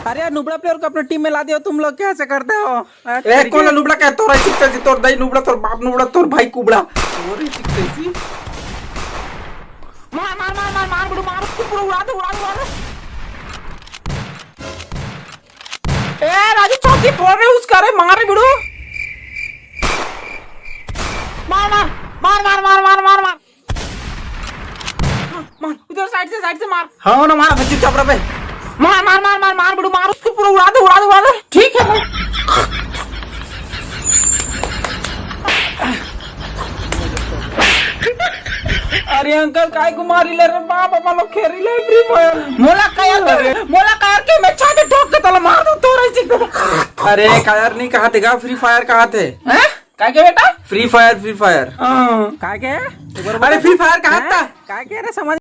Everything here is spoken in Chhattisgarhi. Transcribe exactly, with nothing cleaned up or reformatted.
अरे यार, नुबड़ा प्लेयर को अपने टीम में ला दियो तुम लोग, कैसे करते हो? ए, कौन है नुबड़ा? क्या तोर ही सीखते सी, तोर दाई नुबड़ा, तोर बाप नुबड़ा, तोर भाई कुबड़ा। तोर ही सीखते सी। मार, मार, मार, मार, मार, बिड़ू, मार, उसको पूरा उड़ा दे, उड़ा दे, उड़ा दे। ए, राजू, चौकी फोड़ रहे उसका, रे, मार, रे, बिड़ू। मार, मार, मार, मार। मार, मार, उधर साइड से, साइड से मार। हाँ ना, मार, चुपचाप रह बे। मार, मार, मार, मार, मार, बिड़ू, मार, उसको पूरा उड़ा दे, उड़ा दे, उड़ा दे। ठीक है भाई। अरे अंकल, काय को मारी ले रे बाप, अपन लोग खेल रही ले फ्री फायर। मोला कायर के, मोला कायर के मैं छाती ठोक के तला मार दूं तोरे चिक। अरे कायर नहीं कहा थे गा, फ्री फायर कहा थे। हैं? काय के बेटा? Free fire, free fire. हाँ। काय के? अरे फ्री फायर कहा था। काय के रे, समझ